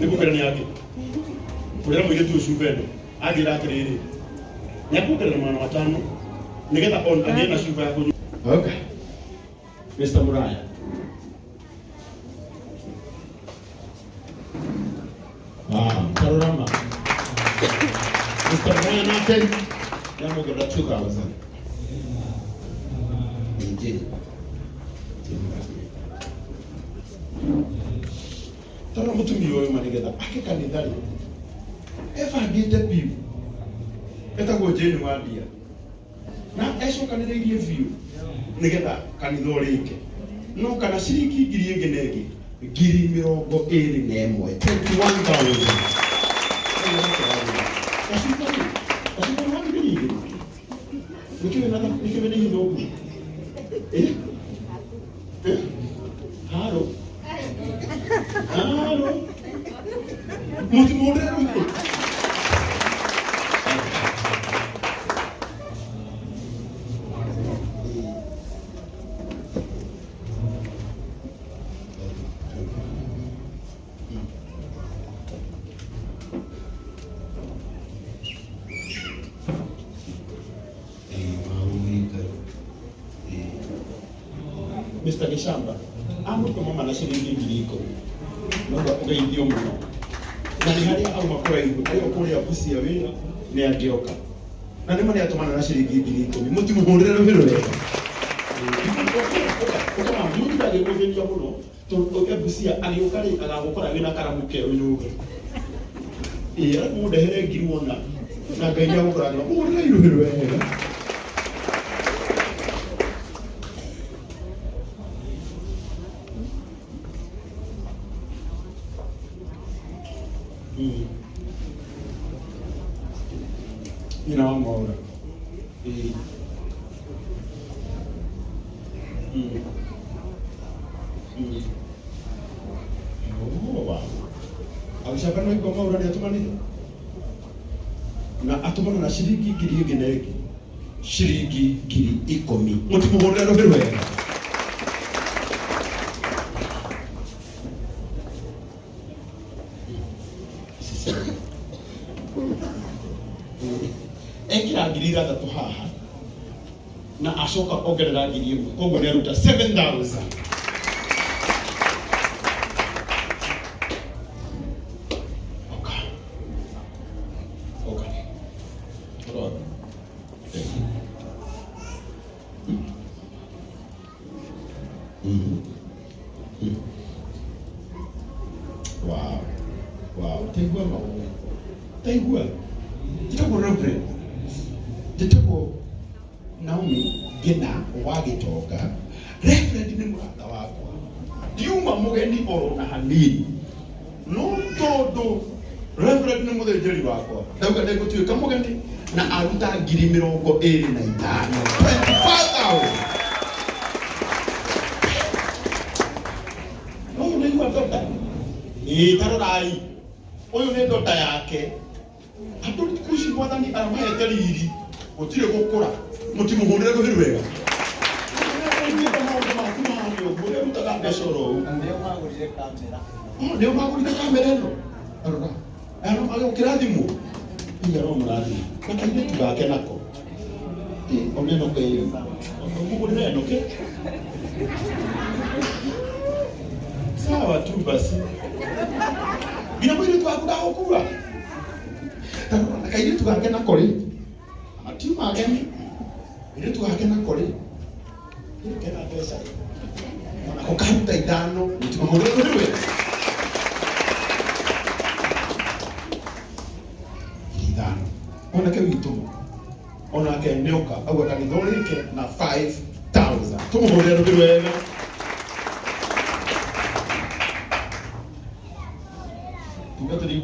Nĩngũkwĩra nĩ angĩ. Kũrĩra mũirĩtu ũyũ cuba ĩno anjĩra atĩrĩrĩ nĩakuongerera 500 nĩgetha on agĩe na cuba ya kũnyua. Okay. Mr. Muraya. Ah, tarora ma. Mr. Muraya nake nĩamuongerera 2000. Ningĩ. Tarora mũtumia ũyũ ma nĩgetha ake kanitha rĩ ebangĩte biũ etagwo Jane Wandia na ecokanĩrĩirie biũ nĩgetha kanitha ũrĩke no kana ciringi ngiri ĩngĩ na ĩngĩ 21,000, 21,000. Gacuba rĩ, gacuba nĩ wa 2,000. Nĩkĩ wĩna nĩkĩ wĩna ihenya ũguo? Eh? Eh? Haro. Haro. Mũtimũrĩre rũhĩ. Mr. Gĩcamba amũtũma mana ciringi 10,000 nauga ũgeithio mũno na nĩ harĩa auma kũraihu arĩ o kũrĩa Busia wĩra nĩ angĩoka na nĩ ma nĩ atũmana na ciringi 10,000 mũtimũhũrĩre rũhĩ rwega ũkamamũtinda agĩgũthĩnia mũno tondũ e Busia agĩũka rĩ agagũkora wĩna karamu kerũ nyũmba ĩĩ arakũndehere ngiri wona na Ngai nĩ agũkũrathima mũhũrĩre rũhĩ rwega. Nyina wa Mwaura. Ĩĩ. Oh, wow. Agĩcoka no igua Mwaura nĩ atũmanire na atũmana na ciringi ngiri ĩngĩ na ĩngĩ ciringi 10,000 mũtimũhũrĩre rũhĩ rwega. Ekĩra 6,000 haha na acoka ongerera 1,000 koguo nĩ aruta 7000. Oka. Oka. Rora. Wow. Wow. Taigua maũndũ. Taigua. Njĩtagwo Reverend. Njĩtagwo Naomi Ngina wa Gĩtonga. Reverend nĩ mũrata wakwa. Ndiuma mũgeni oro na hanini. No tondũ Reverend nĩ mũthĩnjĩri wakwa. Ndauga nĩ ngũtuĩka mũgeni na aruta 25,000. 25,000. Ũyũ nĩ igua ndonda. Ĩĩ ta rorai. Ũyũ nĩ ndonda yake. Andũ thikũ ici mwathani aramahete riri. Gũtirĩ gũkũra. Mũtimũhũrĩre rũhĩ rwega. Ũrĩa maũndũ maku mahane ũguo, ũrĩa ũrutaga mbeca oro ũguo. Na nĩo magũrire kamera. Oh, nĩo magũrire kamera ĩno. Rora. Ano agĩkĩrathimwo. Inya no mũrathimo. Na kairĩtu gake nako. Ĩ, one ĩno ke mũgũrĩre ĩno ke. Sawa tu basi. Nginya mũirĩtu waku ndagũkua. Ta rora, na kairĩtu gake nako rĩ. Matiuma ageni. Kairĩtu gake nako rĩ. Kena mbeca. Onako karuta ithano. Mũtimũhũrĩre rũhĩ rwega. 5,000. Mwanake witũ onake nĩoka auga kanitha ũrĩke na 5000. Tũmũhũrĩre rũhĩ rwega. Tungatĩri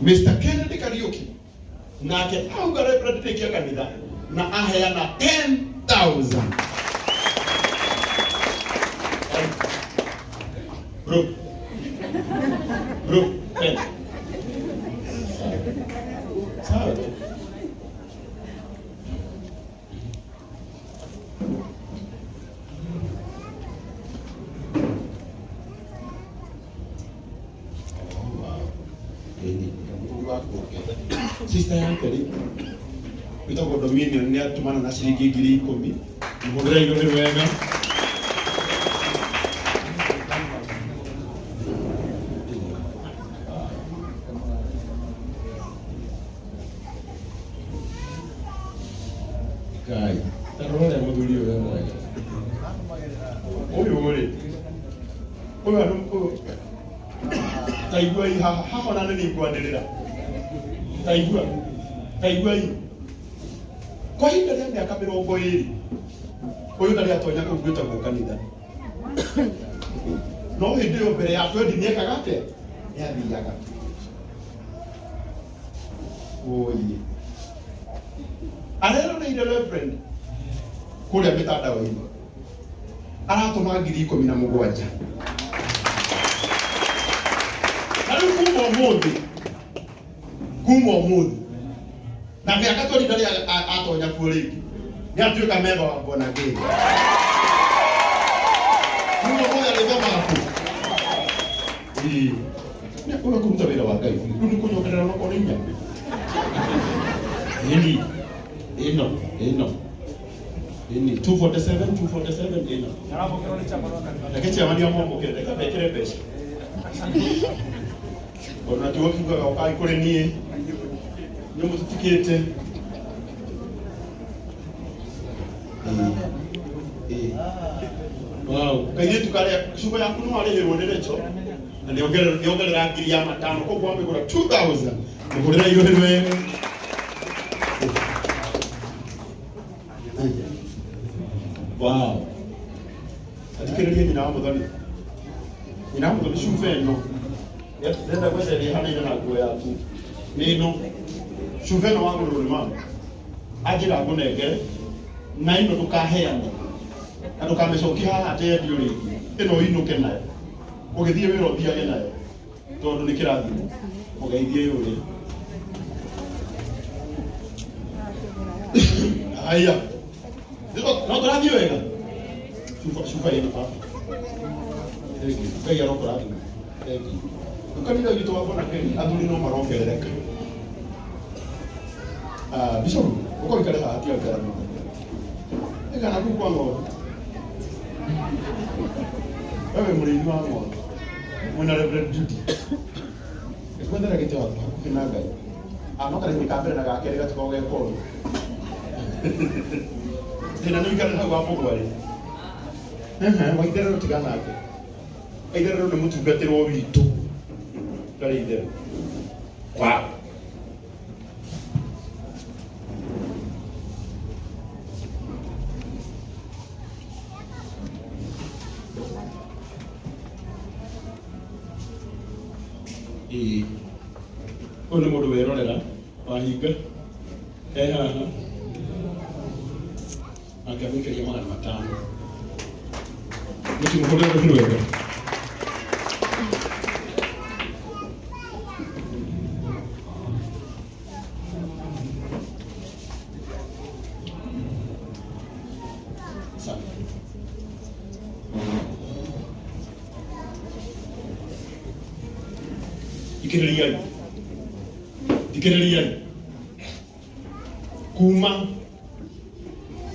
Mr. Kennedy Kariuki nake auga Reverend ndĩkia kanitha na aheana 10,000. Bro. Bro, 10. Sawa tu. Sister yake rĩ wĩtagwo Dominion nĩ atũmana na ciringi 10,000. Mũhũrĩre igũrũ wega. Ngai, ta rora ũrĩa mũthuri ũyũ e mwega. Ũyũ rĩ, ũyũ andũ ũyũ ta iguai haha, haha ona nĩ ngwanĩrĩra. Ta igua, ta iguai. Kwa ihinda rĩa mĩaka 20, ũyũ ndarĩ atonya kũu gwĩtagwo kanitha. No hĩndĩ ĩyo mbere ya twendi nĩekaga atĩa? Nĩathiaga. Oye. Areroreire Reverend kũrĩa mĩtandao-inĩ. Aratũma 17,000. Na rĩu kuma ũmũthĩ, kuma ũmũthĩ, na mĩaka twendi ndarĩ atonya kuo rĩngĩ, nĩ atuĩka memba wa Born Again. Kuma ũmũthĩ arĩthomaga kũ? Ĩĩ. Nĩ ũrĩa kũruta wĩra wa Ngai. Rĩu nĩ kũnyongerera onokorwo nĩ inya. Ĩni. Ĩno, ĩno. Ĩni 247, 247 ĩno. Reke chairman amwamũkĩre, reke mekĩre mbeca. Ona kiugo kiugaga ũkai kũrĩ niĩ. Nĩ mũtitikĩte. Ĩĩ. Wow. Kairĩtu karĩa cuba yaku no arĩhĩrwo nĩ Rachel na nĩongerera 5,000 koguo amĩgũra 2000. Mũhũrĩre igũrũ wega. Wow. Athikĩrĩria nyina wa mũthoni. Nyina wa mũthoni cuba ĩno. Ndĩrenda gwetha ĩrĩa ĩhanaine na nguo yaku. Nĩ ĩno. Cuba ĩno wagũrĩrwo nĩ mama. Anjĩra ngũnengere na ĩno ndũkaheane. Na ndũkamĩcokie haha atĩ yendio rĩngĩ. Ĩno ũinũke nayo. Ũgĩthiĩ wĩra ũthiage nayo. Tondũ nĩ kĩrathimo. Mũgeithie yũrĩ. Haya. No tũrathiĩ wega? Cuba cuba ĩno baba. Thank you. Ngai arokũrathima. Thank you. Rĩu kanitha witũ wa Born Again athuri no marongerereka. Ah, Bishop, ũka ũikare haha tiga gũikara mũno. Ĩka na kũu kwa ng'ondu. Wewe mũrĩithi wa ng'ondu. Mwĩna Reverend Judy. Ĩkwethera gĩtĩ hakuhĩ na Ngai. Ah, no karĩmi ka mbere na ga kerĩ gatikoragwo ge koru. Thĩna nĩ ũikare hau wa mũgwarĩ. Ehe, Waitherero tiga nake. Waitherero nĩ mũtungatĩrwo witũ. Ndarĩ itherũ. Wow. Ĩĩ. Ũyũ nĩ mũndũ werorera wahinga e haha akĩamũikĩria 500. Mũtimũhũrĩre rũhĩ rwega. Asante. Thikĩrĩriai, thikĩrĩriai.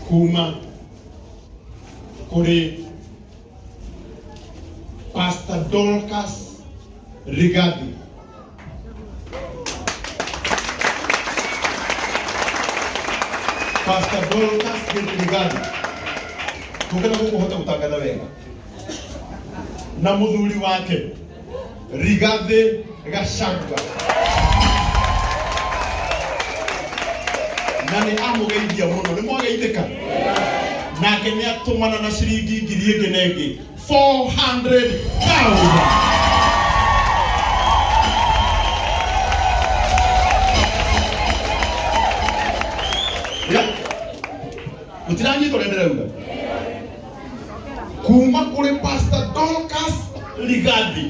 Kuma kũrĩ Pastor Dorcas Rigathi. Pastor Dorcas Rigathi. Tũkena gũkũ hote gũtangatha wega. Na mũthuri wake Rigathi Gachagua. Na nĩ amũgeithia mũno, nĩ mwageithĩka? Nake nĩ atũmana na ciringi ngiri ĩngĩ na ĩngĩ 400,000. Ya. Mũtiranyita ũrĩa ndĩrauga? Kuma kũrĩ Pastor Dorcas Rigathi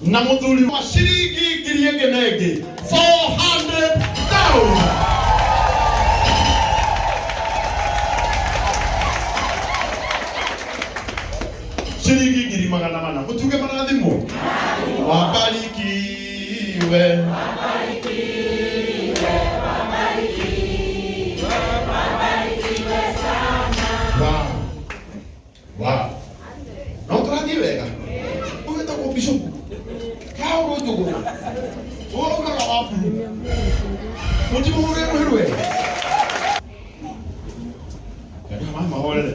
na mũthuri wa ciringi ngiri ĩngĩ na ĩngĩ 400,000. Ciringi 400,000. Mũtuge marathimwo. Wabarikiwe. Paul Njuguna ũraugaga wa blue mũtimũhũrĩre rũhĩ rwega andũ aya mahorere.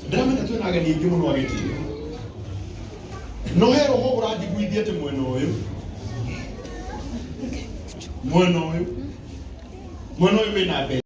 Ndĩramenya twĩna ageni aingĩ mũno agĩtio, no he roho ũranjiguithia atĩ mwena ũyũ, mwena ũyũ, mwena ũyũ wĩna mbeca.